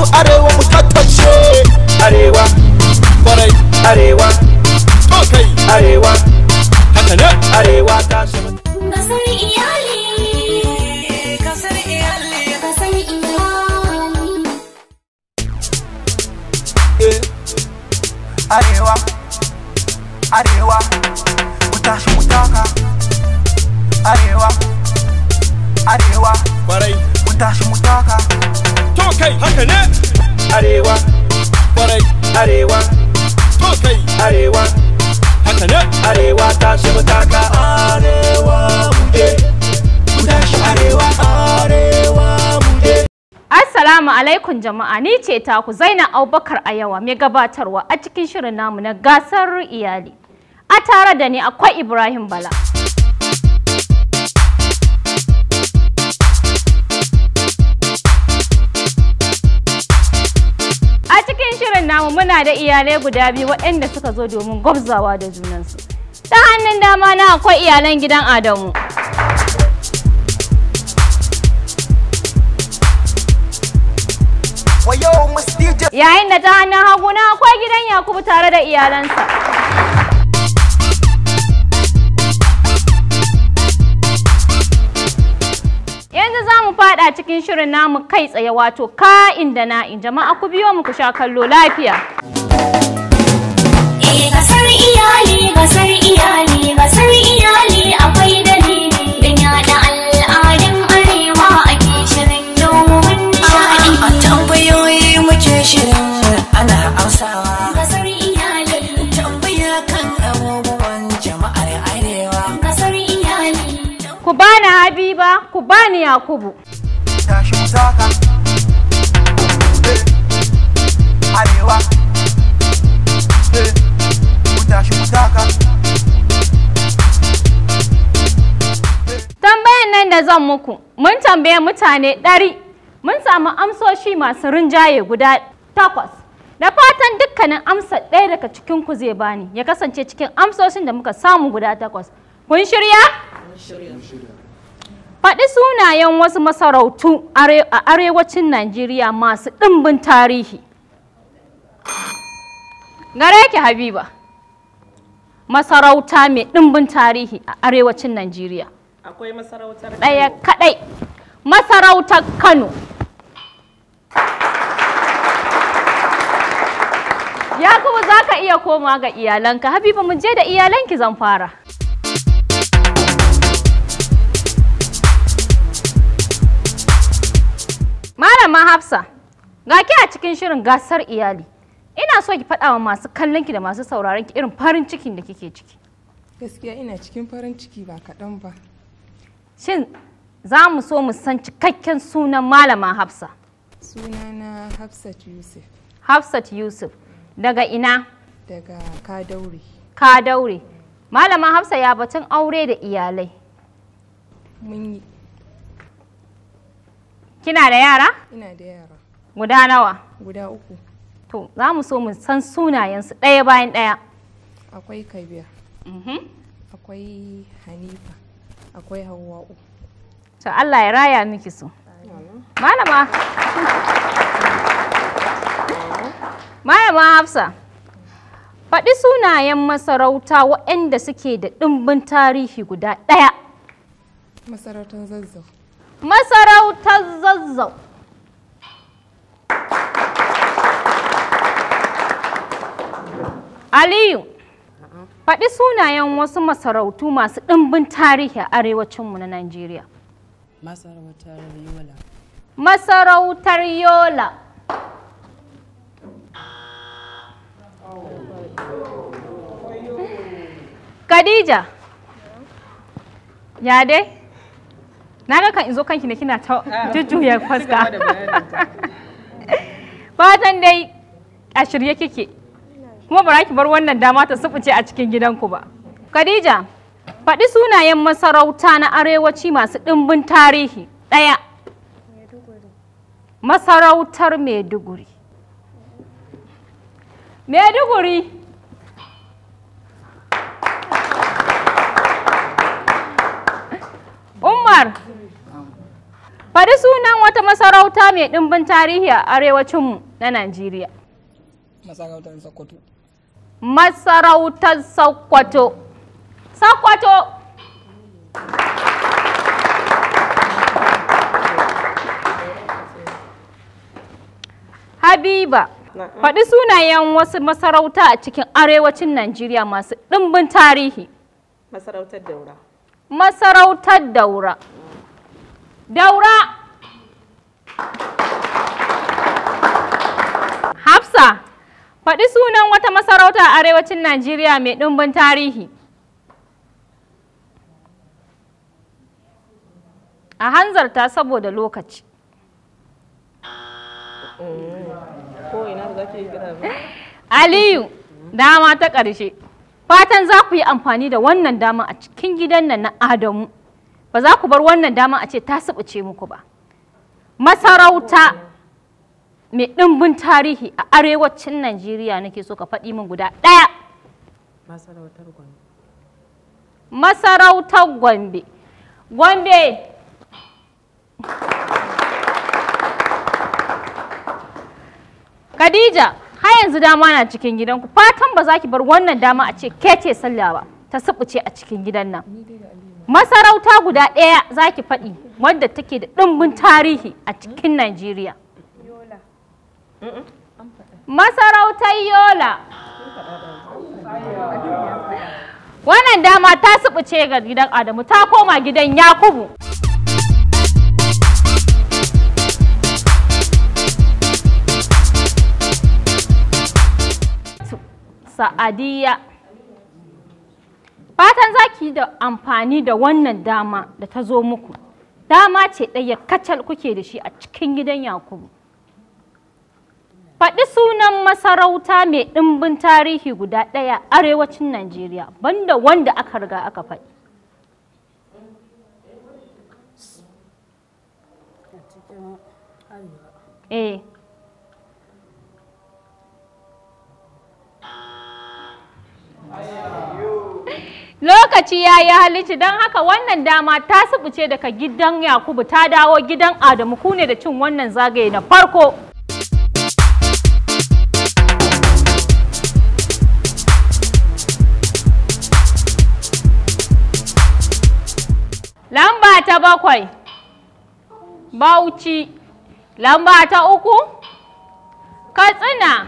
taru arewa mu tattace. Arewa, kwarai, arewa, to kai, arewa, haka ne, arewa ta shi. Gasar iyali, Gasar iyali. Gasar iyali. Arewa, arewa, mu tashi mu taka. Arewa, arewa, Kwarai, mu tashi mu taka. to kai, haka ne. Arewa, kwarai, arewa, to kai, arewa, haka ne. Arewa ta shi mu taka. Arewa mu je, mu tashi arewa, arewa mu je. Assalamu alaikum jama'a, ni ce taku Zainab Abubakar Ayawa mai gabatarwa a cikin shirin namu na gasar iyali. A tare da ni akwai Ibrahim Bala. A cikin shirin namu muna da iyalai guda biyu waɗanda suka zo domin gwabzawa da junansu. Ta hannun dama na akwai iyalan gidan Adamu. Wayo Miss DJ. Yayin da ta hannun hagu na akwai gidan Yakubu tare da iyalansa. Yanzu za mu fada cikin shirin namu kai tsaye wato ka'in da na'in, jama'a ku biyo mu ku sha kallo lafiya. Eh, gasar iyali, gasar iyali, gasar iyali akwai dalili. Don yaɗa al'adun arewa ake shirin domin nishaɗi. A tambayoyi muke shirin ana amsawa. Gasar iyali, Tambaya kan abubuwan jama'ar arewa. Gasar iyali. Ku bani Habiba, ku bani Yakubu. Tashi mu taka. Arewa. Mu tashi mu taka. Tambayan nan da zan muku, mun tambaye mutane 100, mun samu amsoshi masu rinjaye guda 8. Da fatan dukkanin amsa ɗaya daga cikin ku zai bani, ya kasance cikin amsoshin da muka samu guda 8. Kun shirya? Faɗi sunayen wasu masarautu a arewacin Najeriya masu ɗimbin tarihi. Gare ki Habiba. Masarauta mai ɗimbin tarihi a arewacin Najeriya. Akwai masarautar Ɗaya kaɗai, masarautar Kano. Yakubu, za ka iya koma ga iyalanka. Habiba, mu je da iyalanki zan fara. Malama Hafsa, ga ki a cikin shirin gasar iyali. Ina so ki faɗa wa masu kallon ki da masu sauraron ki irin farin cikin da kike ciki. Gaskiya ina cikin farin ciki ba kaɗan ba. Shin za mu so mu san cikakken sunan Malama Hafsa? Sunana Hafsat Yusuf. Hafsat Yusuf daga ina? Daga Kadaure. Ka daure. Malama Hafsa, ya batun aure da iyalai? Mun yi. Kina da yara? Ina da yara. Guda nawa? Guda 3. To, za mu so mu san sunayensu ɗaya bayan ɗaya. Akwai Kabir, akwai Hanifa, akwai Hawwa'u. To, Allah ya raya miki su. Malama. Malama Hafsa, faɗi sunayen masarauta waɗanda suke da ɗimbin tarihi guda ɗaya. Masarautar Zazzau. Masarautar Zazzau. Aliyu, faɗi sunayen wasu masarautu masu ɗimbin tarihi a arewacinmu na Najeriya. Masarautar Yola. Masarautar Yola. Khadija, ya dai? Na ga kan izo kanki ne kina ta jujjuya fuska. Fatan dai a shirye kike. Kuma ba za ki bar wannan dama ta subuce a cikin gidanku ba. Khadija, faɗi sunayen masarauta na arewaci masu ɗimbin tarihi. Ɗaya. Masarautar Maiduguri. Maiduguri. Umar, Faɗi sunan wata masarauta mai ɗimbin tarihi a arewacinmu na Najeriya. Masarautar Sokoto. Masarautar Sokoto. Sokoto. Habiba, faɗi sunayen wasu masarauta a cikin arewacin Najeriya masu ɗimbin tarihi. Masarautar Daura. Masarautar Daura. Daura. Hafsa, faɗi sunan wata masarauta a arewacin Najeriya mai ɗimbin tarihi. A hanzarta saboda lokaci. Ko ina ba za ki yi kira ba? Aliyu, dama ta ƙarshe. Fatan za ku yi amfani da wannan dama a cikin gidan nan na Adamu. Ba za ku bar wannan dama a ce ta subuce muku ba. Masarauta mai ɗimbin tarihi a arewacin Najeriya nake so ka faɗi min guda ɗaya. Masarautar Gombe. Masarautar Gombe. Gombe. Khadija, har yanzu dama na cikin gidanku. Fatan ba za ki bar wannan dama a ce ke ce sallah ba, ta subuce a cikin gidan nan. Masarauta guda ɗaya za ki faɗi wadda take da ɗimbin tarihi a cikin Najeriya. Masarautar Yola. Wannan dama ta subuce ga gidan Adamu ta koma gidan Yakubu. Sa'adiyya. Fatan za ki yi da amfani da wannan dama da ta zo muku. Dama ce ɗaya kacal kuke da shi a cikin gidan Yakubu. Faɗi sunan masarauta mai ɗimbin tarihi guda ɗaya arewacin Najeriya, banda wanda aka riga aka faɗi. Eh. Lokaci ya yi halici don haka wannan dama ta subuce daga gidan Yakubu ta dawo gidan Adamu ku ne da cin wannan zagaye na farko. Lamba ta 7, Bauchi. Lamba ta 3, Katsina.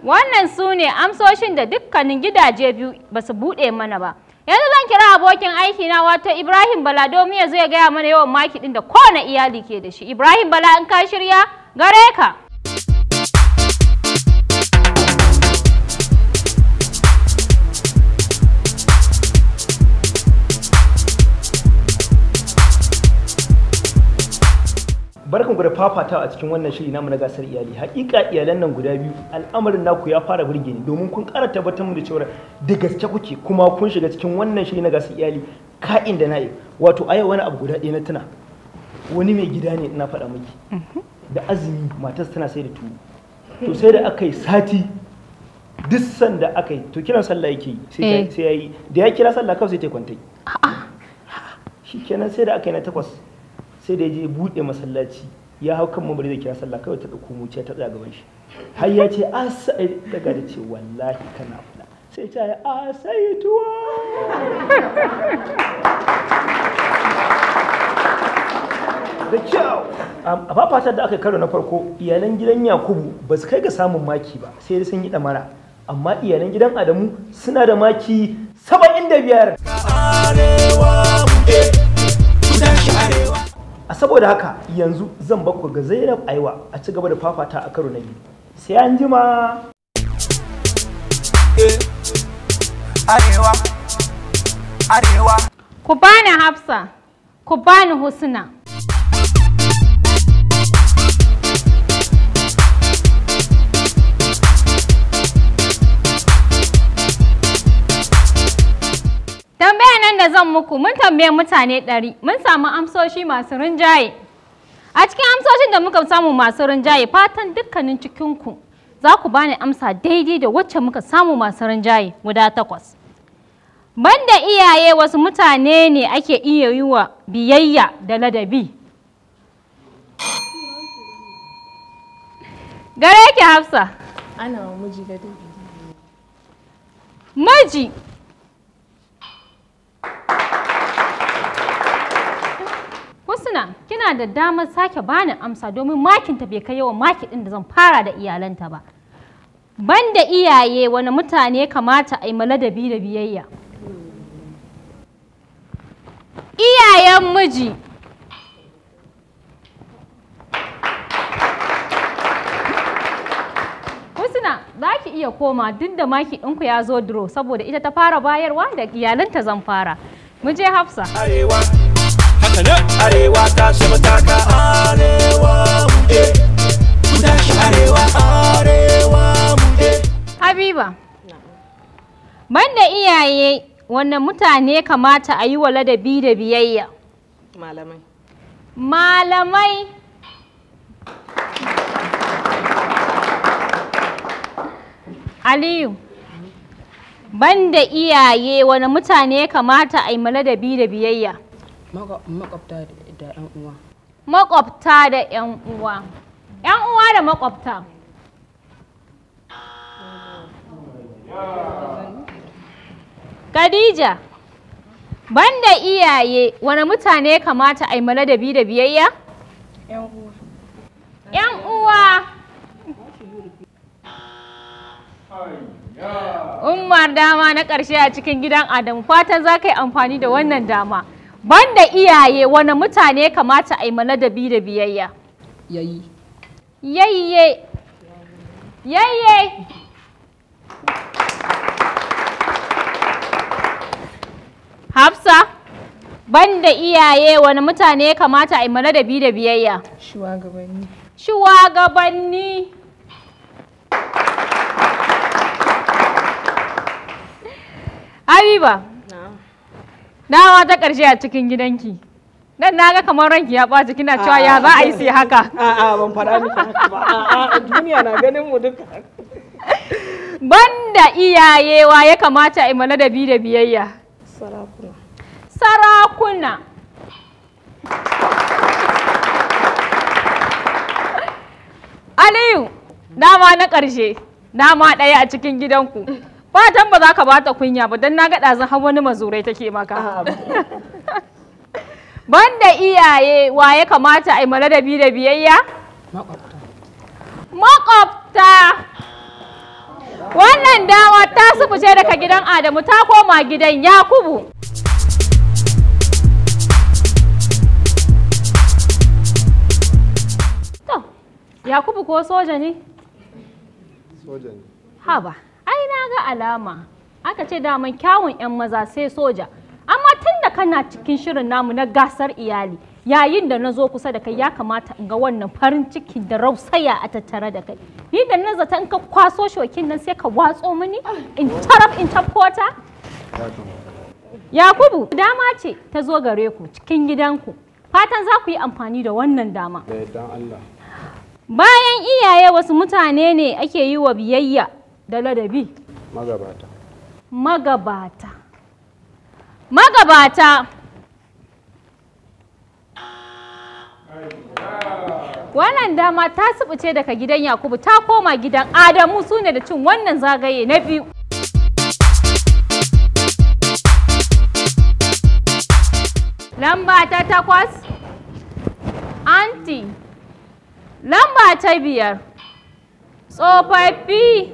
Wannan su ne amsoshin da dukkanin gidaje biyu ba su buɗe mana ba. Yanzu zan kira abokin aiki na wato Ibrahim Bala domin ya zo ya gaya mana yawan maki ɗin da kowane iyali ke da shi. Ibrahim Bala in ka shirya gare ka. Barkan ku da fafatawa a cikin wannan shiri namu na gasar iyali. Hakika iyalan nan guda biyu al'amarin naku ya fara burge ni domin kun ƙara tabbatar mu da cewa da gaske kuke kuma kun shiga cikin wannan shiri na gasar iyali ka'in da na'i. Wato a yau wani abu guda ɗaya na tuna. Wani mai gida ne ina faɗa miki. Da azumi matarsa tana sai da tuwo. To sai da aka yi sati duk sanda aka yi to kiran sallah yake yi sai ya yi da ya kira sallah kawai sai ta kwantai. Shikenan sai da aka yi na 8. Sai da ya je buɗe masallaci ya hau kan mambari da kira sallah kawai ta ɗauko muciya ta tsaya gaban shi har ya ce a sai daga da ce wallahi kana fada sai ta yi a sai tuwa da kyau. A fafatar da aka karo na farko iyalan gidan Yakubu ba su kai ga samun maki ba sai dai sun yi ɗamara, amma iyalan gidan Adamu suna da maki 75. A saboda haka yanzu zan bakku ga Zainab Aiwa a ci gaba da fafata a karo na biyu. Sai an jima. Arewa, Arewa. Ku bani Hafsa, ku bani Husna. Tambaya nan da zan muku, mun tambaye mutane 100, mun samu amsoshi masu rinjaye. A cikin amsoshin da muka samu masu rinjaye, fatan dukkanin cikinku za ku bani amsa daidai da wacce muka samu masu rinjaye guda 8. Banda iyaye wasu mutane ne ake iya yi wa biyayya da ladabi? Gare ki Hafsa. Ana wa miji ladabi. Miji. Husna, kina da damar sake bani amsa domin makinta bai kai yawan maki ɗin da zan fara da iyalanta ba. Banda iyaye wani mutane kamata a yi ladabi da biyayya? Iyayen miji. Husna, za ki iya koma duk da maki ɗinku ya zo duro saboda ita ta fara bayarwa da iyalanta zan fara. Mu je Hafsa. Arewa, haka ne. Arewa ta shi mataka. Arewa mu je. Mu tashi arewa. Arewa mu je. Habiba, banda iyaye wannan mutane kamata a yi wa ladabi da biyayya? Malamai. Malamai. Aliyu, banda iyaye wani mutane kamata a yi ma ladabi da biyayya? Makwabta da 'yan uwa. Makwabta da 'yan uwa. 'Yan uwa da makwabta. Khadija, banda iyaye wani mutane kamata a yi ma ladabi da biyayya? 'Yan uwa. 'Yan uwa. Umar, dama na ƙarshe a cikin gidan Adamu, fatan za ka yi amfani da wannan dama. Banda iyaye wani mutane kamata a yi ma ladabi da biyayya? Yayi. Yayye. Yayye. Hafsa, banda iyaye wani mutane kamata a yi ma ladabi da biyayya? Shugabanni. Shugabanni. Habiba, dama ta ƙarshe a cikin gidanki. Dan na ga kamar ranki ya ɓaci kina cewa ya za a yi sai haka. A'a ban faɗa miki haka ba. A'a duniya na ganin mu duka. Banda iyaye wa ya kamata a yi ma ladabi da biyayya? Sarakuna. Sarakuna. Aliyu, dama na ƙarshe, dama ɗaya a cikin gidanku. Fatan ba za ka bata kunya ba don na ga ɗazun har wani mazurai take maka. Banda iyaye wa ya kamata a yi ma ladabi da biyayya? Makwabta. Makwabta. Wannan dama ta subuce daga gidan Adamu ta koma gidan Yakubu. To, Yakubu ko soja ne? Soja ne. Haba, ai na ga alama. Aka ce daman kyawun 'yan maza sai soja. Amma tun da kana cikin shirin namu na gasar iyali, yayin da na zo kusa da kai ya kamata in ga wannan farin ciki da rausaya a tattare da kai. Ni da na zata in ka kwaso shokin nan sai ka watso mini in taraf in tafkota. Ya kamata. Yakubu, dama ce ta zo gare ku cikin gidanku. Fatan za ku yi amfani da wannan dama. Da yardan Allah. Bayan iyaye wasu mutane ne ake yi wa biyayya da ladabi. Magabata. Magabata. Magabata. Wannan dama ta subuce daga gidan Yakubu ta koma gidan Adamu, su ne da cin wannan zagaye na biyu. Lamba ta 8, anti. Lamba ta 5, tsofaffi.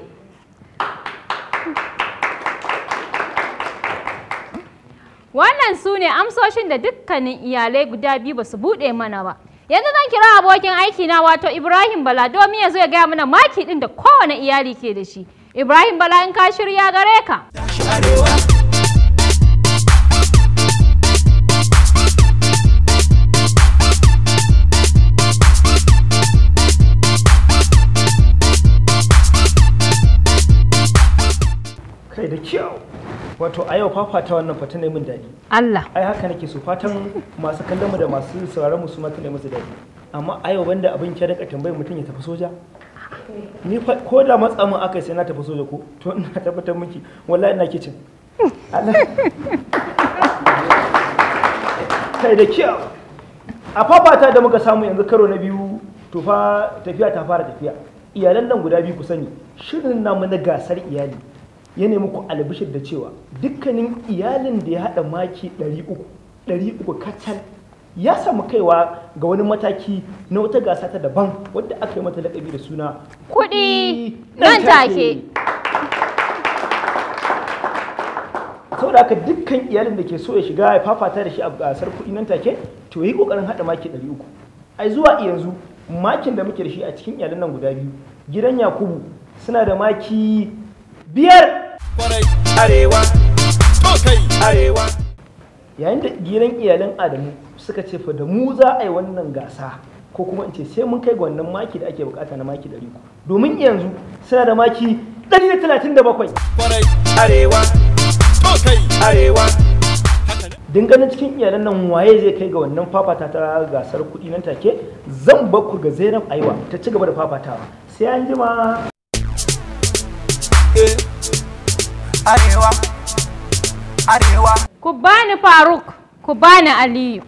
Wannan su ne amsoshin da dukkanin iyalai guda biyu ba su buɗe mana ba. Yanzu zan kira abokin aiki na wato Ibrahim Bala domin ya zo ya gaya mana maki ɗin da kowane iyali ke da shi. Ibrahim Bala, in ka shirya, gare ka. Tashi arewa. Kai da kyau. Wato a yau fafata wannan fata ne min daɗi. Allah. Ai haka nake so, fatan masu kallon mu da masu sauraron mu su ma tana musu daɗi. Amma a yau banda abin ki rinka tambayar mutum ya tafi soja. Ni fa ko da matsa min aka sai na tafi soja ko to ina tabbatar miki wallahi ina kicin. Kai da kyau. A fafata da muka samu yanzu karo na biyu, to fa tafiya ta fara tafiya. Iyalan nan guda biyu ku sani, shirin namu na gasar iyali ya nemi ku albishir da cewa dukkanin iyalin da ya haɗa maki 300, 300 kacal ya samu kaiwa ga wani mataki na wata gasa ta daban wadda aka yi mata laƙabi da suna Kuɗi nan take. Saboda haka dukkan iyalin da ke so ya shiga ya fafata da shi a gasar kuɗi nan take, to yi ƙoƙarin haɗa maki 300. Ai zuwa yanzu makin da muke da shi a cikin iyalan nan guda biyu, gidan Yakubu suna da maki 5. Kwarai arewa, to kai arewa. Yayin da gidan iyalan Adamu suka ce fa da mu za a yi wannan gasa, ko kuma in ce sai mun kai ga wannan maki da ake bukata na maki 300, domin yanzu suna da maki 137. Kwarai arewa, to kai arewa. Ganin cikin iyalan nan waye zai kai ga wannan fafata ta gasar kuɗi nan take, zan bakku ga Zainab Aiwa ta ci gaba da fafatawa. Sai an jima. Arewa, arewa. Ku bani Faruk, ku bani Aliyu.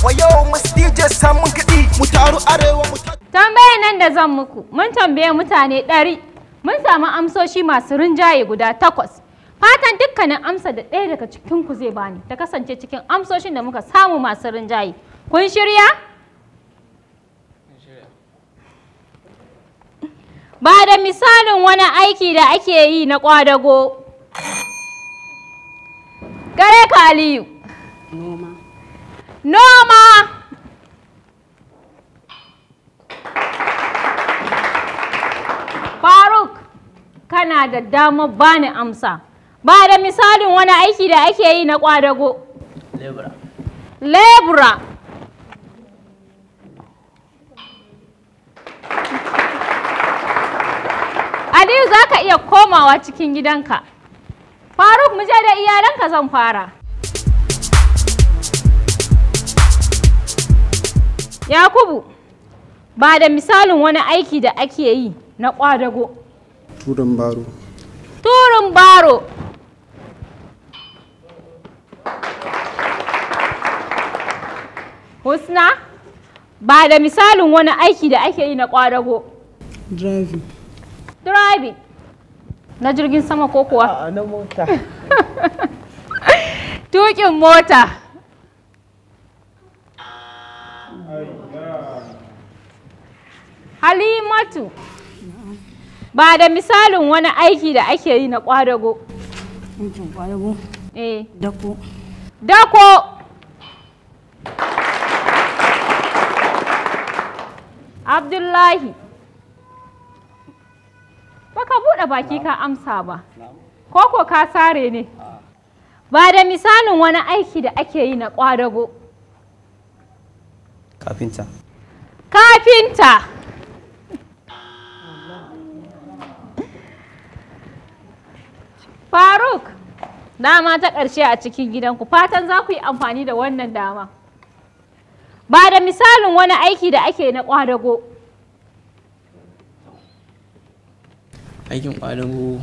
Wayo masu DJ samun kiɗi mu taru arewa mu ta. Tambayar nan da zan muku, mun tambaye mutane 100, mun samu amsoshi masu rinjaye guda 8. Fatan dukkanin amsa da ɗaya daga cikinku zai bani ta kasance cikin amsoshin da muka samu masu rinjaye. Kun shirya? Ba da misalin wani aiki da ake yi na ƙwadago. Gare ka Aliyu. Noma. Noma. Faruk, kana da damar bani amsa. Ba da misalin wani aiki da ake yi na ƙwadago. Lebura. Lebura. Aliyu za ka iya komawa cikin gidanka. Faruk, mu je da iyalanka zan fara. Yakubu, ba da misalin wani aiki da ake yi na ƙwadago. Turin baro. Turin baro. Husna, ba da misalin wani aiki da ake yi na ƙwadago. Driving. Driving. Na jirgin sama ko kuwa? A'a, na mota. Tuƙin mota. Halimatu, ba da misalin wani aiki da ake yi na ƙwadago. Aikin ƙwadago? Eh. Dako. Dako. Abdullahi, baka buɗe baki ka amsa ba, ko ka sare ne? Ba da misalin wani aiki da ake yi na ƙwadago. Kafinta. Kafinta. Faruk, dama ta ƙarshe a cikin gidanku, fatan za ku yi amfani da wannan dama. Ba da misalin wani aiki da ake na ƙwadago. Aikin ƙwadago.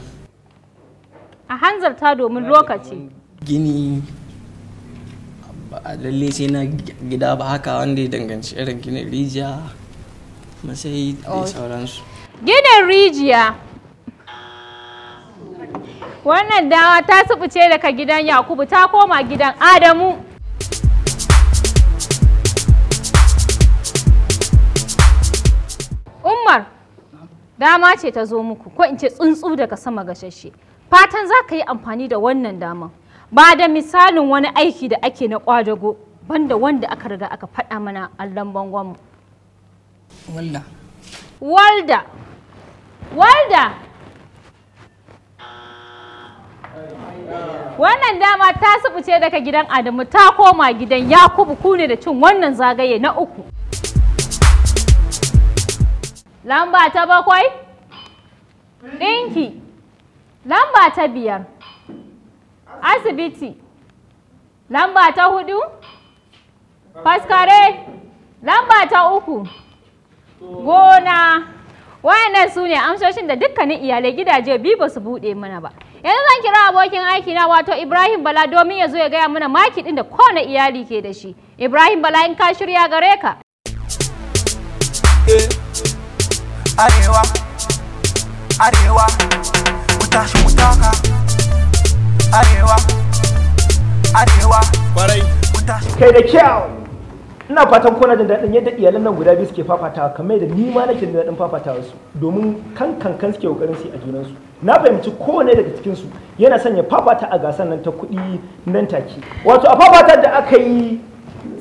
A hanzarta domin lokaci. Gini, ba lalle sai na gida ba haka wanda ya danganci irin ginin rijiya, masai da sauransu. Ginin rijiya. Wannan dama ta subuce daga gidan Yakubu ta koma gidan Adamu. Umar, dama ce ta zo muku, ko in ce tsuntsu daga sama gashashe. Fatan za ka yi amfani da wannan daman. Ba da misalin wani aiki da ake na ƙwadago, banda wanda aka riga aka faɗa mana allon bangonmu. Walda. Walda. Walda. Wannan dama ta subuce daga gidan Adamu ta koma gidan Yakubu, ku ne da cin wannan zagaye na uku. Lamba ta 7, ɗinki. Lamba ta 5, asibiti. Lamba ta 4, Faskare. Lamba ta 3, gona. Wayannan su ne amsoshin da dukkanin iyalai gidaje biyu ba su buɗe mana ba. Yanzu zan kira abokin aiki na wato Ibrahim Bala domin ya zo ya gaya mana maki ɗin da kowane iyali ke da shi. Ibrahim Bala, in ka shirya, gare ka. Arewa, arewa, mu tashi mu taka. Arewa, arewa, Kwarai. mu tashi. Kai, da kyau. Ina fatan kuna jin daɗin yadda iyalan nan guda biyu suke fafatawa kamar yadda ni ma nake jin daɗin fafatawa su, domin kan kan kan suke kokarin su a junansu. Na fahimci kowane daga cikin su yana son ya fafata a gasar nan ta kuɗi nan take. Wato a fafatar da aka yi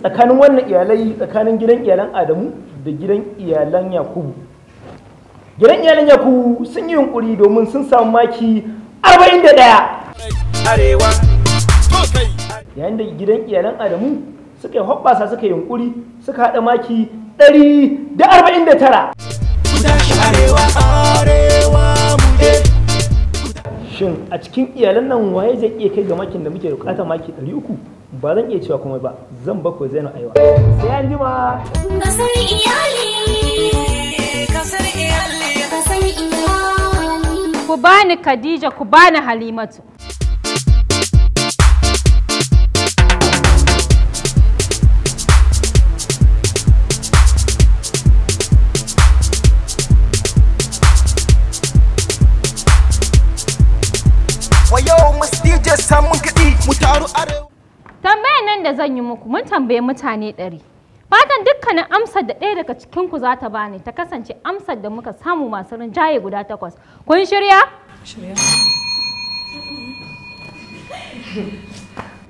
tsakanin wannan iyalai, tsakanin gidan iyalan Adamu da gidan iyalan Yakubu, gidan iyalan Yakubu sun yi yunkuri domin sun samu maki 41, Arewa. To kai. yayin da gidan iyalan Adamu suka yi hoɓɓasa, suka yi yunkuri, suka haɗa maki 149. Mu tashi arewa, arewa mu je. Shin a cikin iyalan nan waye zai iya kai ga makin da muke bukata, maki 300? Ba zan iya cewa komai ba, zan baku Zainab Aiwa. Sai an jima. Gasar iyali. Kasar iyali. Gasar iyali. Ku bani Khadija, ku bani Halimatu. Wayo masu DJ samun kiɗi, mu taru arewa. Tambayar nan da zan yi muku, mun tambaye mutane 100. Fatan dukkanin amsar da ɗaya daga cikinku za ta bani ta kasance amsar da muka samu masu rinjaye guda takwas. Kun shirya? Shirya.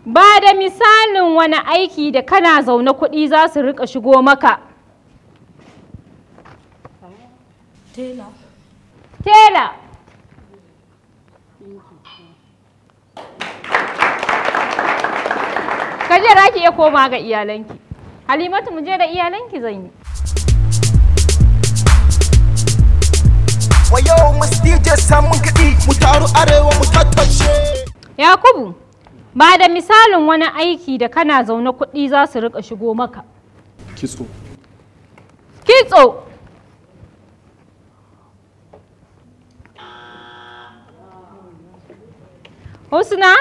Ba da misalin wani aiki da kana zaune kuɗi za su rika shigo maka. Tela. Tela. Kaje za ki iya koma ga iyalanki. Halimatu, mu je da iyalanki zan yi. Wayo masu DJ samun kiɗi, mu taru arewa mu tattashe. Yakubu, ba da misalin wani aiki da kana zaune kuɗi za su rika shigo maka. Kitso. Kitso. Husna,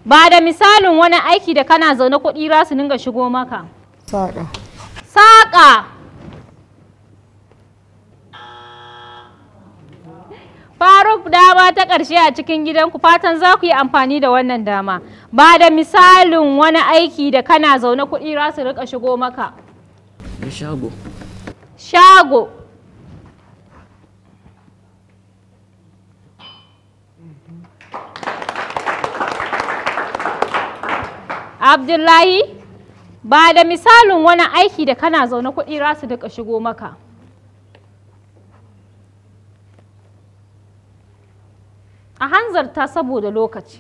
ba da misalin wani aiki da kana zaune kuɗi za su dinga shigo maka. Saƙa. Saƙa. Faruk, dama ta ƙarshe a cikin gidanku, fatan za ku yi amfani da wannan dama. Ba da misalin wani aiki da kana zaune kuɗi za su riƙa shigo maka. Shago. Shago. Abdullahi, ba da misalin wani aiki da kana zaune kuɗi za su duka shigo maka. A hanzarta saboda lokaci.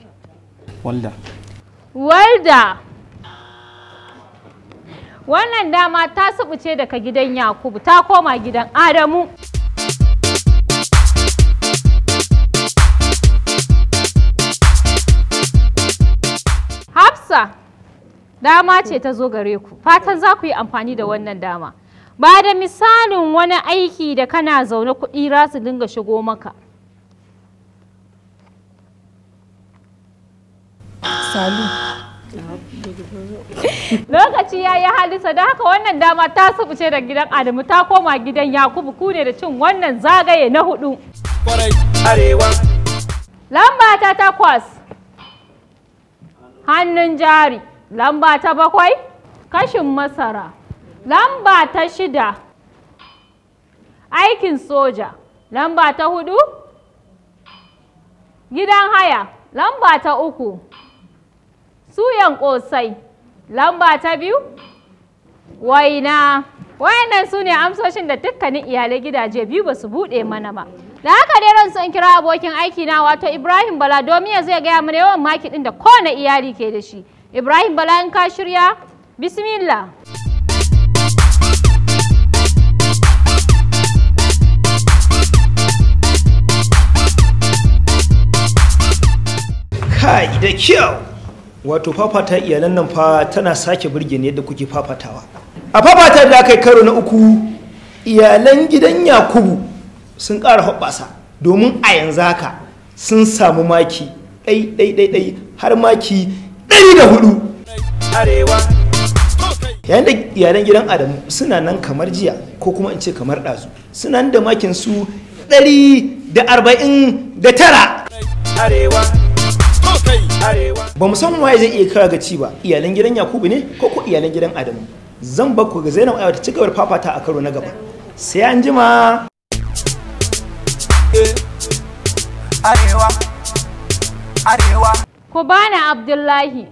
Walda. Walda. Wannan dama ta subuce daga gidan Yakubu ta koma gidan Adamu. Hafsa, dama ce ta zo gare ku. Fatan za ku yi amfani da wannan dama. Ba da misalin wani aiki da kana zaune kuɗi za su dinga shigo maka. Salu. Lokaci ya yi halisa, da haka wannan dama ta subuce da gidan Adamu ta koma gidan Yakubu. Ku ne da cin wannan zagaye na hudu. Kwarai. Arewa. Lamba ta 8, hannun jari. Lamba ta 7, kashin masara. Lamba ta 6, aikin soja. Lamba ta 4, gidan haya. Lamba ta 3, suyan ƙosai. Lamba ta 2, waina. Wayannan su ne amsoshin da dukkanin iyalai gidaje biyu ba su buɗe mana ba. Da haka dai ran sun kira abokin aiki na wato Ibrahim Bala domin ya zai gaya mana yawan maki ɗin da kowane iyali ke da shi. Ibrahim Bala, in ka shirya, bismillah. Kai, da kyau. Wato fafata iyalan nan fa tana sake burge ni yadda kuke fafatawa. A fafata da aka yi karo na uku, iyalan gidan Yakubu sun ƙara hoɓɓasa domin a yanzu haka sun samu maki ɗai ɗai ɗai ɗai har maki 104. Arewa. Yayin da iyalan gidan Adamu suna nan kamar jiya ko kuma in ce kamar ɗazu, suna nan da makin su 149. Arewa. Arewa. Ba mu san waye zai iya kira ga ci ba, iyalan gidan Yakubu ne ko ko iyalan gidan Adamu. Zan bar ku ga Zainab Aiwa ta ci gaba da fafata a karo na gaba. Sai an jima. Arewa. Arewa. Ku bani Abdullahi.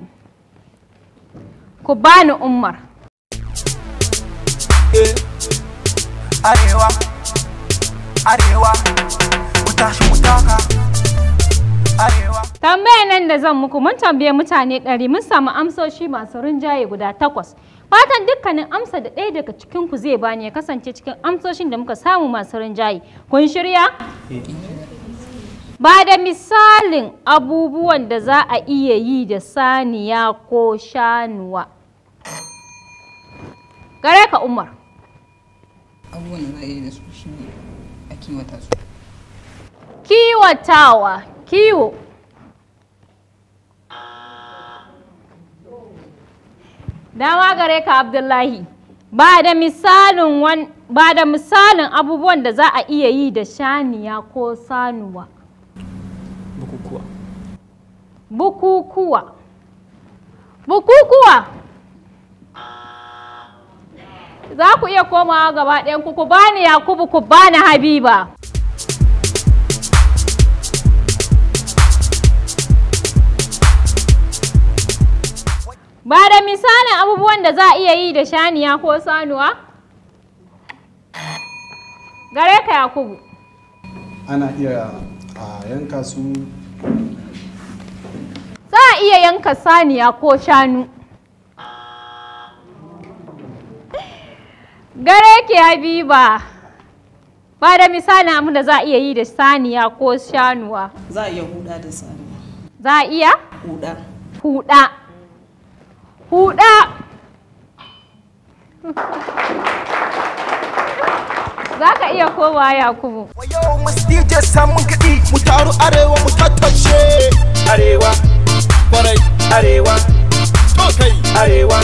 Ku bani Umar. Arewa. Arewa. Mu tashi mu taka. Arewa. Tambaya nan da zan muku, mun tambaye mutane 100, mun samu amsoshi masu rinjaye guda 8. Fatan dukkanin amsa da ɗaya daga cikin ku zai bani ya kasance cikin amsoshin da muka samu masu rinjaye. Kun shirya? Ba da misalin abubuwan da za a iya yi da saniya ko shanuwa. Gare ka, Umar. Abubuwan da za a yi da su shine a kiwata su. Kiwatawa, kiwo. Dama gare ka, Abdullahi. Ba da misalin ba da misalin abubuwan da za a iya yi da shaniya ko sanuwa. Bukukuwa. Bukukuwa. Bukukuwa. Za ku iya komawa gaba ɗayan ku, ku bani Yakubu, ku bani Habiba. Ba da misalin abubuwan da za a iya yi da shaniya ko sanuwa? Gare ka, Yakubu. Ana iya a yanka su. Za a iya yanka saniya ko shanu. Gare ki, Habiba. Ba da misalin abin da za a iya yi da saniya ko shanuwa. Za a iya huda da saniya. Za a iya? Huda. Huda. Huda. Za ka iya komawa, Yakubu. Yau mu DJ samun kiɗi mu taru arewa mu tattashe. Arewa. Kwarai. Arewa. Kai. Arewa.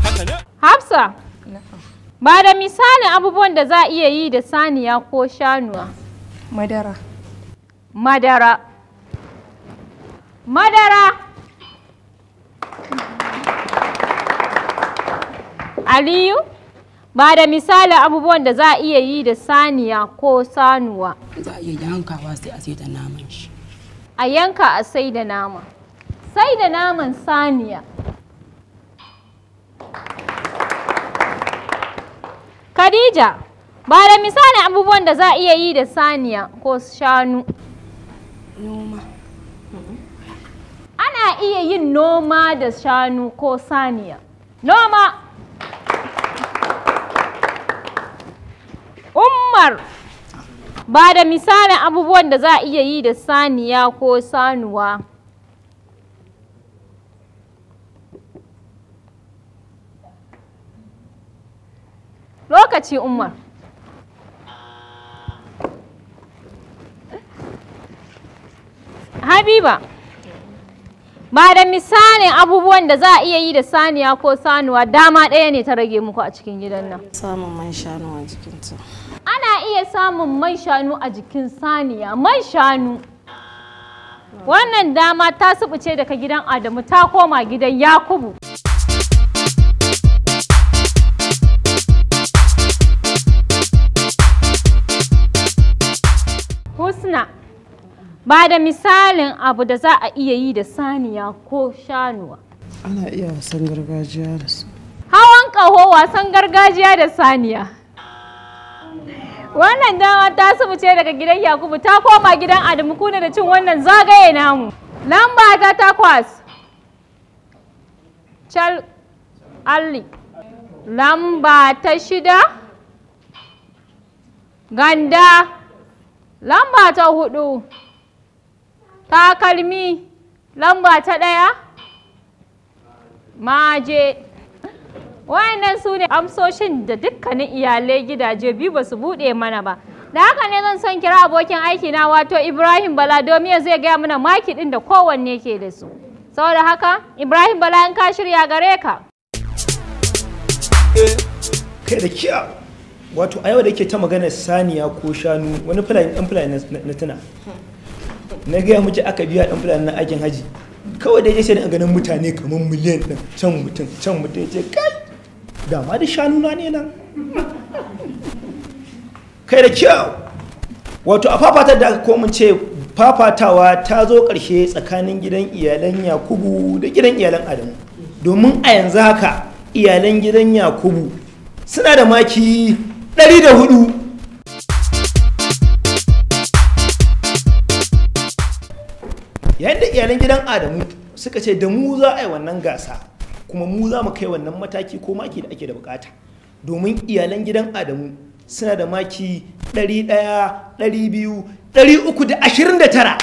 Haka ne. Hafsa. Ba da misalin abubuwan da za a iya yi da saniya ko shanuwa. Madara. Madara. Madara. Aliyu, ba da misalin abubuwan da za a iya yi da saniya ko sanuwa. Za a iya yankawa sai a sai da naman shi. A yanka a sai da nama. Sai da naman saniya. Khadija, ba da misalin abubuwan da za a iya yi da saniya ko shanu. Noma. Ana iya yin noma da shanu ko saniya. Noma. Umar, ba da misalin abubuwan da za a iya yi da saniya ko sanuwa. Lokaci, Umar. Habiba, ba da misalin abubuwan da za a iya yi da saniya ko sanuwa, dama ɗaya ne ta rage muku a cikin gidan nan. Samun man shanu a jikinta. Ana iya samun man shanu a jikin saniya, man shanu. Wannan dama ta subuce daga gidan Adamu ta koma gidan Yakubu. Husna, ba da misalin abu da za a iya yi da saniya ko shanuwa. Ana iya wasan gargajiya da su. Hawan ƙaho, wasan gargajiya da saniya. Wannan dama ta subuce daga gidan Yakubu ta koma gidan Adamu, kuna da cin wannan zagaye namu. Lamba ta 8. Chal Ali. Lamba ta 6. Ganda. Lamba ta 4. Takalmi. Lamba ta 1. Maje. Wayannan su ne amsoshin da dukkanin iyalai gidaje biyu ba su buɗe mana ba. Da haka ne zan son kira abokin aiki na wato Ibrahim Bala domin ya zai gaya mana maki ɗin da kowanne ke da su. Saboda haka Ibrahim Bala in ka shirya gare ka. Kai da kiya wato a yau da ke ta magana saniya ko shanu wani fulani ɗan fulani na tuna. Na gaya miki aka biya ɗan fulani na aikin haji. Kawai dai sai da ganin mutane kamar miliyan ɗin can mutum can mutum ce kai dama da shanu na ne nan. Kai da kyau wato a fafatar da aka komin ce fafatawa ta zo ƙarshe tsakanin gidan iyalan Yakubu da gidan iyalan Adamu, domin a yanzu haka iyalan gidan Yakubu suna da maki 104. Yayin da iyalan gidan Adamu suka ce da mu za a yi wannan gasa kuma mu za mu kai wannan mataki ko maki da ake da bukata, domin iyalan gidan Adamu suna da maki 100, 200, 329.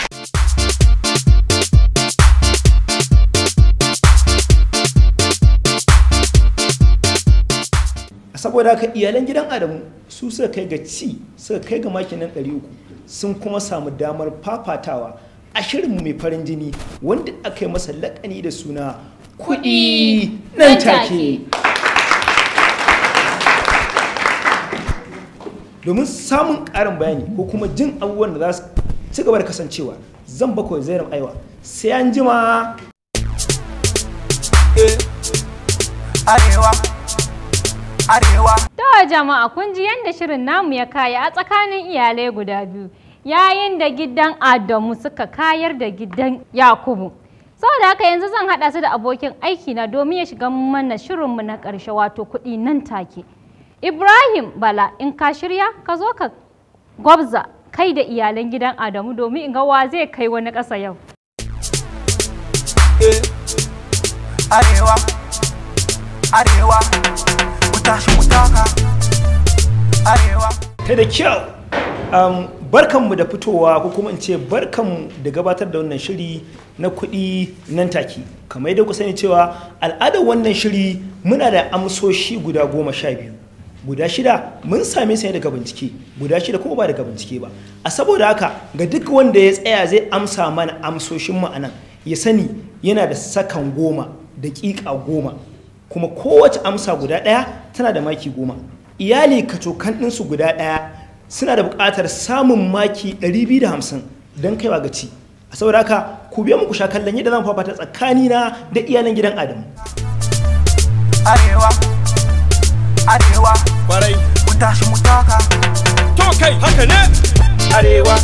Saboda haka iyalan gidan Adamu su suka kai ga ci, suka kai ga maki nan 300, sun kuma samu damar fafatawa a shirinmu mai farin jini wanda aka yi masa lakani da suna kuɗi nan take. Domin samun ƙarin bayani ko kuma jin abubuwan da za su ci gaba da kasancewa, zan bakwai Zainab Aiwa sai an jima. Arewa, Arewa. To jama'a kun ji yadda shirin namu ya kaya a tsakanin iyalai guda biyu, yayin da gidan Adamu suka kayar da gidan Yakubu. Saboda haka yanzu zan haɗa su da abokin aiki na domin ya shiga mana shirinmu na ƙarshe wato kuɗi nan take. Ibrahim Bala in ka shirya ka zo ka gwabza kai da iyalan gidan Adamu domin in ga wa zai kai wani ƙasa yau. Arewa, Arewa, mu tashi mu taka. Arewa. Ta da kyau. Barkanmu da fitowa ko kuma in ce barkanmu da gabatar da wannan shiri na kuɗi nan take. Kamar yadda ku sani cewa al'adar wannan shiri muna da amsoshi guda 12. Guda 6 mun same su ne daga bincike, guda 6 kuma ba daga bincike ba. A saboda haka ga duk wanda ya tsaya zai amsa mana amsoshin mu anan, ya sani yana da sakan 10, daƙiƙa 10, kuma kowace amsa guda ɗaya tana da maki 10. Iyali kacokan ɗinsu guda ɗaya suna da buƙatar samun maki 250 don kaiwa ga ci. A saboda haka ku biyo mu ku sha kallon yadda zan fafata tsakanina da iyalan gidan Adamu. Arewa, Arewa, kwarai, mu tashi mu taka. To kai haka ne. Arewa,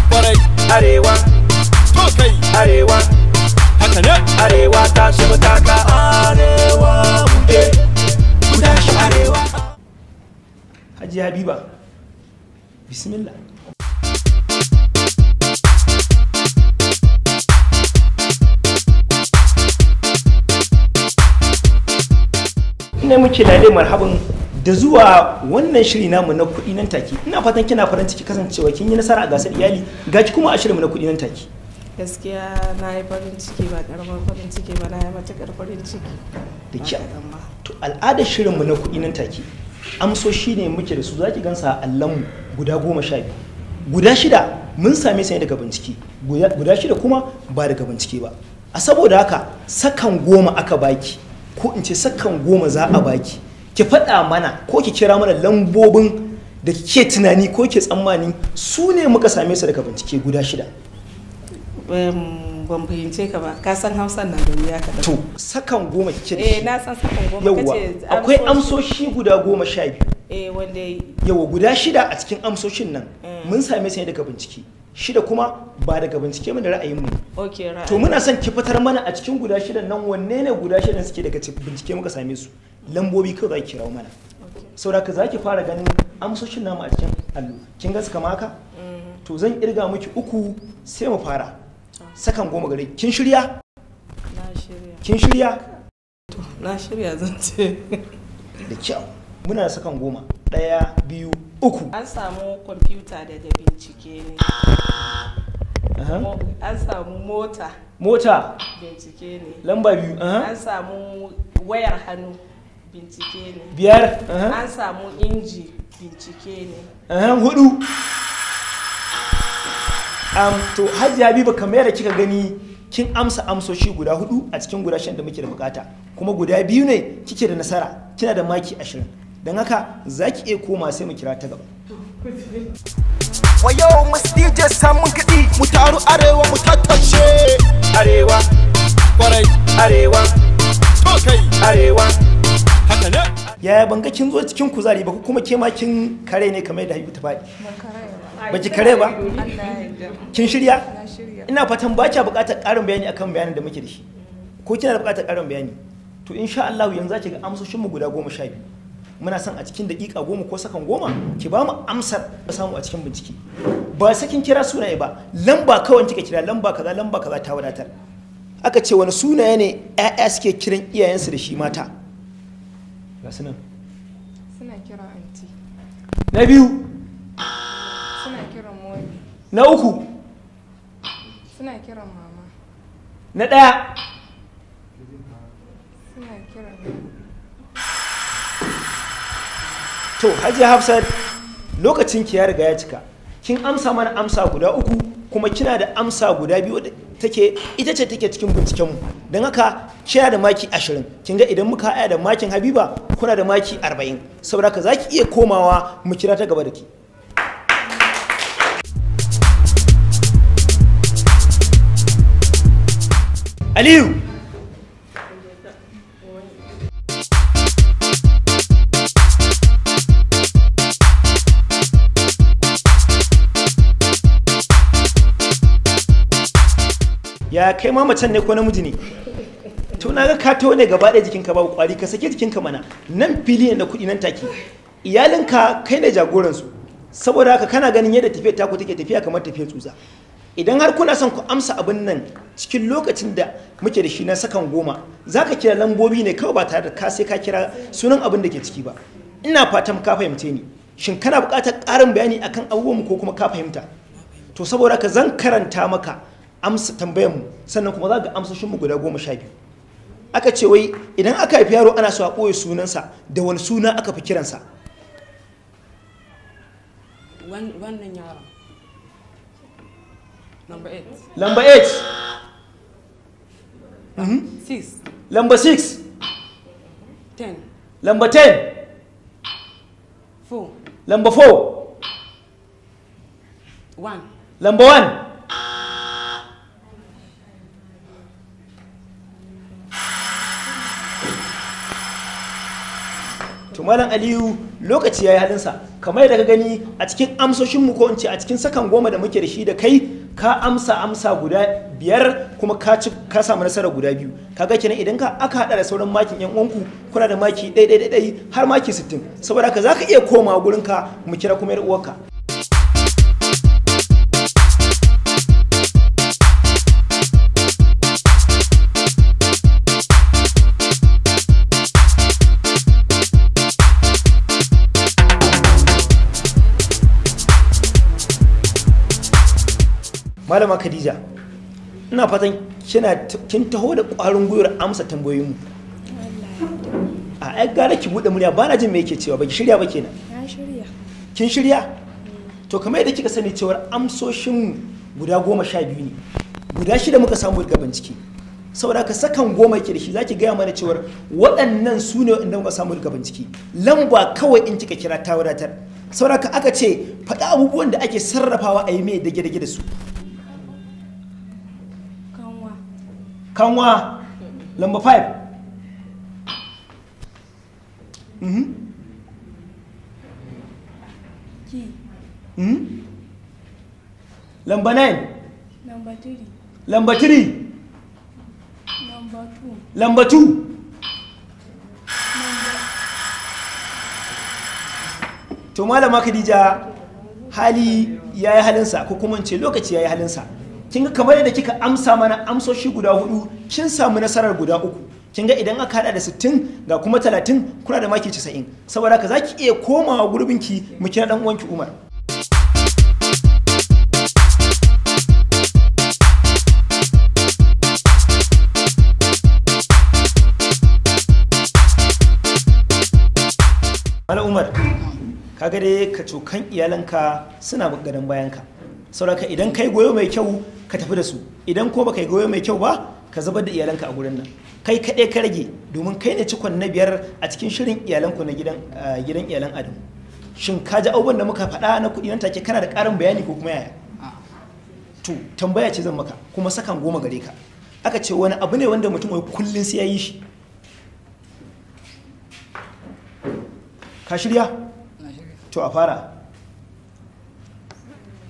kwarai, Arewa, to kai, Arewa, haka ne. Arewa tashi mu taka. Arewa mu je, mu tashi Arewa. Hajiya Habiba, bismillah. Ina muke lale marhaban da zuwa wannan shiri namu na kuɗi nan take. Ina fatan kina farin ciki kasancewa kin yi nasara a gasar iyali, gaki kuma a shirinmu na kuɗi nan take. Gaskiya na yi farin ciki, ba karamar farin ciki ba, na yi matuƙar farin ciki. Da kyau. To al'adar shirinmu na kuɗi nan take amsoshi ne muke da su, zaki gansa a allonmu guda 12. Guda 6 mun same su ne daga bincike, guda 6 kuma ba daga bincike ba. A saboda haka sakan 10 aka baki, ko in ce sakan 10 za a baki, ki faɗa mana ko ki kira mana lambobin da kike tunani ko ke tsammani su ne muka same su daga bincike guda 6. Ban fahimce ka ba, ka san Hausa na da wuya kaɗan. To sakan 10 kike da shi. Eh na san sakan 10. Yawwa, akwai amsoshi guda 12. Eh wanda Yawwa, guda 6 a cikin amsoshin nan mun same su ne daga bincike, 6 kuma ba daga bincike mu da ra'ayinmu. Okay, ra'ayi. To muna son ki fitar mana a cikin guda 6 nan wanne ne guda 6 suke daga bincike muka same su. Lambobi kawai za ki kirawo mana. Saboda haka za ki fara ganin amsoshin namu a cikin allo. Kin ga su kama haka? To zan kirga miki 3 sai mu fara. Sakan 10 gare ki. Kin shirya? Na shirya. Kin shirya? To na shirya zan ce. Da kyau. Muna da sakan 10. 1, 2, 3. An samu kwamfuta daga bincike ne. An samu mota. Mota. Bincike ne. Lamba 2. An samu wayar hannu. Bincike ne. 5. An samu inji. Bincike ne. 4. To Hajiya Habiba, kamar yadda kika gani kin amsa amsoshi guda 4 a cikin guda 6 da muke da bukata, kuma guda 2 ne kike da nasara, kina da maki 20. Don haka za ki iya koma sai mu kira ta gaba. Wayo Miss DJ samun kiɗi, mu taru arewa mu tattace. Arewa kwarai, arewa to kai, arewa haka ne. Yaya ban ga kin zo cikin kuzari ba, kuma ke ma kin kare ne kamar yadda Habibu ta faɗi? Ba ki kare ba? Kin shirya? Ina fatan ba kya buƙatar ƙarin bayani akan bayanin da muke da shi. Ko kina da buƙatar ƙarin bayani? To insha Allah yanzu za ki ga amsoshin mu guda 12. Muna son a cikin daƙiƙa 10 ko sakan 10 ki ba mu amsar da samu a cikin bincike. Ba sakin kira sunaye ba, lamba kawai kika kira, lamba kaza lamba kaza ta wadatar. Aka ce wani sunaye ne ƴaƴa suke kiran iyayensu da shi mata? Ga su nan. Suna kira anti. Na 2. Suna kiran momi. Na 3. Suna kiran mama. Na 1. Suna kiran. To Hajiya Hafsat, lokacin ki ya riga ya cika. Kin amsa mana amsa guda 3 kuma kina da amsa guda 2 da take ita ce take cikin binciken mu. Don haka kina da maki 20. Kin ga idan muka haya da makin Habiba kuna da maki 40. Saboda haka zaki iya komawa mu kira ta gaba da ki. Aliyu. Ya kai ma macen ne ko namiji ne? To na ga ka taho ne gaba ɗaya jikinka babu kwari, ka sake jikinka mana. Nan fili ne na kuɗi nan take. Iyalinka kai ne jagoransu. Saboda haka kana ganin yadda tafiyar taku take tafiya kamar tafiyar tsutsa. Idan har kuna son ku amsa abin nan cikin lokacin da muke da shi na sakan 10, za ka kira lambobi ne kawai ba tare da ka sai ka kira sunan abin da ke ciki ba. Ina fatan ka fahimce ni. Shin kana buƙatar ƙarin bayani akan abubuwan ko kuma ka fahimta? To saboda haka zan karanta maka amsa tambayar mu, sannan kuma za ga amsoshin mu guda 12. Aka ce wai idan aka haifi yaro ana so a ɓoye sunansa, da wani suna aka fi kiransa? Wannan yaron. Number 8. Number 8. 6. Number 6. 10. Number 10. 4. Number 4. 1. Number 1. To Malam Aliyu, lokaci yayi halinsa. Kamar yadda ka gani a cikin amsoshin mu, ko in ce a cikin sakan 10 da muke da shi da kai, ka amsa amsa guda 5 kuma ka ci, ka samu nasara guda 2. Kaga kenan idan ka aka hada da sauran makin yan uwanku kuna da maki 1 1 1 har maki 60. Saboda haka zaka iya komawa gurin ka mu kira kuma yar uwarka. Malama Khadija, ina fatan kin taho da ƙwarin gwiwar amsa tambayoyinmu. A ai gara ki buɗe murya, ba na jin me yake cewa, ba ki shirya ba kenan. Na shirya. Kin shirya? To kamar yadda kika sani cewar amsoshin guda 12 ne. Guda 6 muka samu daga bincike. Saboda haka sakan 10 yake da shi, zaki gaya mana cewar waɗannan su ne waɗanda muka samu daga bincike. Lamba kawai in kika kira ta wadatar. Saboda haka aka ce faɗi abubuwan da ake sarrafawa a yi mai dage-dage da su. Kanwa. Kanwa. Lamba 5. Ki. Lamba 9. Number 3. Lamba 3. Number 2. Lamba 2. To Malama Khadija, hali ya yi halinsa, ko kuma in ce lokaci ya yi halinsa. Kin ga kamar yadda kika amsa mana amsoshi guda 4, kin samu nasarar guda 3. Kin ga idan aka hada da 60 ga kuma 30 kuna da maki 90. Saboda haka zaki iya komawa gurbinki mu kira dan uwanki Umar. Kaga dai ka cokan iyalanka suna gadon bayanka. Saboda idan kai goyo mai kyau ka tafi da su, idan ko baka yi goyo mai kyau ba ka zubar da iyalanka a gurin nan. Kai kaɗai ka rage domin kai ne cikon na 5 a cikin shirin iyalanku na gidan gidan iyalan Adamu. Shin ka ji abubuwan da muka faɗa na kuɗi nan take, kana da ƙarin bayani ko kuma yaya? To tambaya ce zan maka kuma sakan 10 gare ka. Aka ce wani abu ne wanda mutum wai kullum sai ya yi shi. Ka shirya? To a fara.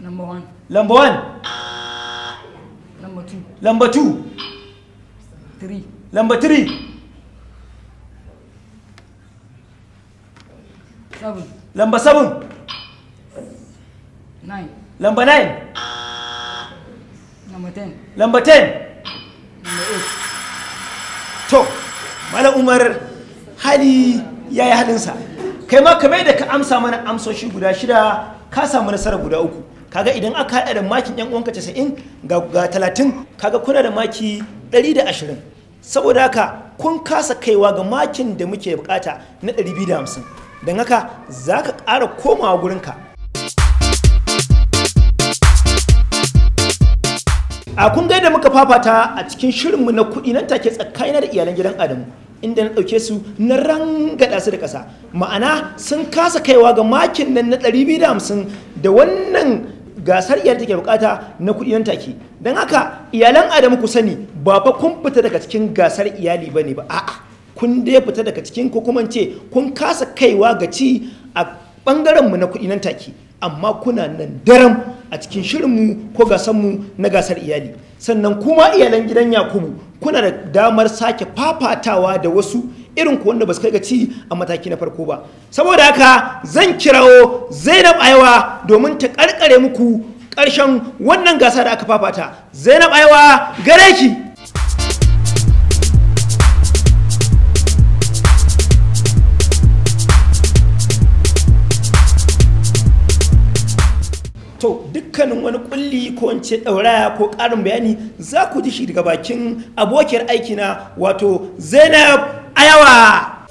Number 1. Number 1. Number 2. Number 2. 3. Number 3. 7. Number 7. 9. Number 9. Number 10. Number 10. Number 8. To, Malam Umar, hali ya yi halinsa. Kai ma kamar da ka amsa mana amsoshi guda 6, ka samu nasara guda 3. Kaga idan aka haɗa da makin 'yan uwanka 90 ga 30, kaga kuna da maki 120. Saboda haka kun kasa kaiwa ga makin da muke bukata na 250. Don haka za ka ƙara komawa gurinka. A kun ga yadda muka fafata a cikin shirinmu na kuɗi nan take tsakanina da iyalan gidan Adamu, inda na ɗauke su na rangada su da ƙasa. Ma'ana sun kasa kaiwa ga makin nan na 250 da wannan gasar iyali take bukata na kuɗi nan take. Don haka iyalan Adamu ku sani ba fa kun fita daga cikin gasar iyali ba ne ba, a'a kun dai fita daga cikin, ko kuma ce kun kasa kaiwa ga ci a ɓangaren mu na kuɗi nan take, amma kuna nan daram a cikin shirinmu ko gasarmu na gasar iyali. Sannan kuma iyalan gidan Yakubu kuna da damar sake fafatawa da wasu irin ku wanda ba su kai ga ci a mataki na farko ba. Saboda haka zan kirawo Zainab Aiwa domin ta karkare muku karshen wannan gasa da aka fafata. Zainab Aiwa, gare ki. To dukkanin wani kulli ko in ce ɗauraya ko ƙarin bayani za ku ji shi daga bakin abokiyar aikina wato Zainab Ayawa.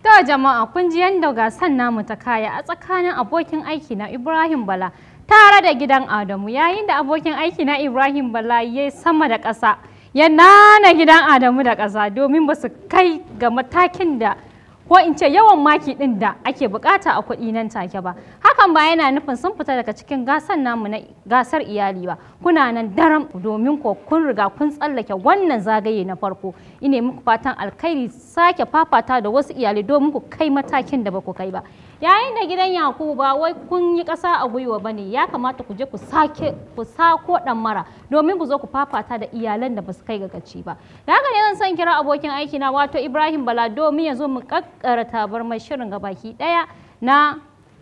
To jama'a kun ji yadda gasan namu ta kaya a tsakanin abokin aiki na Ibrahim Bala tare da gidan Adamu, yayin da abokin aiki na Ibrahim Bala ya sama da ƙasa ya nana gidan Adamu da ƙasa domin ba su kai ga matakin da ko in ce yawan maki ɗin da ake bukata a kuɗi nan take ba. Hakan ba yana nufin sun fita daga cikin gasar namu na gasar iyali ba. Kuna nan daram domin ko kun riga kun tsallake wannan zagaye na farko. Ine muku fatan alkhairi sake fafata da wasu iyali domin ku kai matakin da ba ku kai ba. Yayin da gidan Yakubu ba wai kun yi ƙasa a gwiwa ba ne, ya kamata ku je ku sake ku sako ɗan mara domin ku zo ku fafata da iyalan da ba su kai ga gaci ba. Da haka ne zan son kira abokin aiki na wato Ibrahim Bala domin ya zo mu kakkara tabarmar shirin gabaki ɗaya na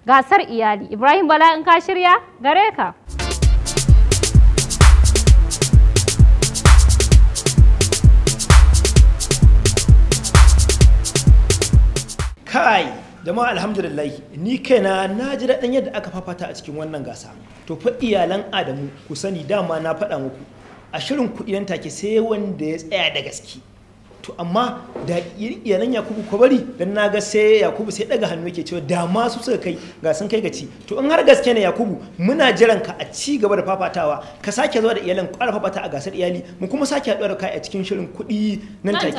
gasar iyali. Ibrahim Bala, in ka shirya, gare ka. Kai jama'a, alhamdulillah, ni kaina na ji daɗin yadda aka fafata a cikin wannan gasa. To fa iyalan Adamu ku sani, dama na faɗa muku a shirin kuɗi nan take sai wanda ya tsaya da gaske. To amma da iyalan Yakubu ko bari dan na ga sai Yakubu sai daga hannu yake cewa da ma su suka kai ga sun kai gaci. To in har gaske ne Yakubu, muna jiran ka a ci gaba da fafatawa, ka sake zuwa da iyalan ku ƙara fafata a gasar iyali, mu kuma sake haɗuwa da kai a cikin shirin kuɗi nan take.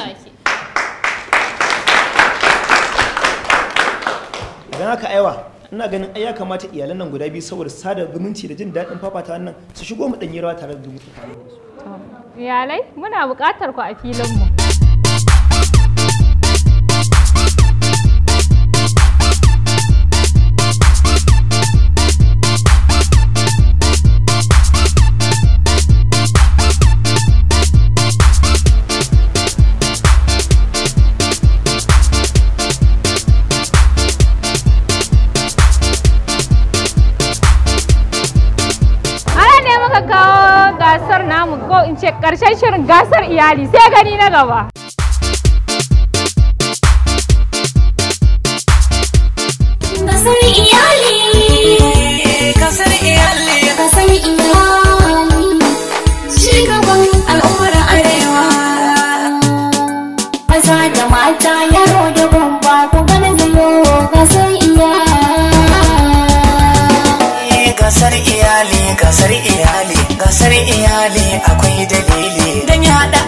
Idan haka aiwa, ina ganin ai ya kamata iyalan nan guda biyu saboda sada zumunci da jin daɗin fafata wannan su shigo mu ɗanyi rawa tare da zumunci. Iyalai, muna buƙatar ku a filinmu. Ana ne muka kawo gasar namu ko in ce ƙarshen shirin gasar iyali, sai gani na gaba. Gasar iyali. Gasar iyali. Gasar iyali. Cigaban al'ummar Arewa. Maza da mata yara. Gasar iyali, gasar iyali akwai dalili. Dan yaɗa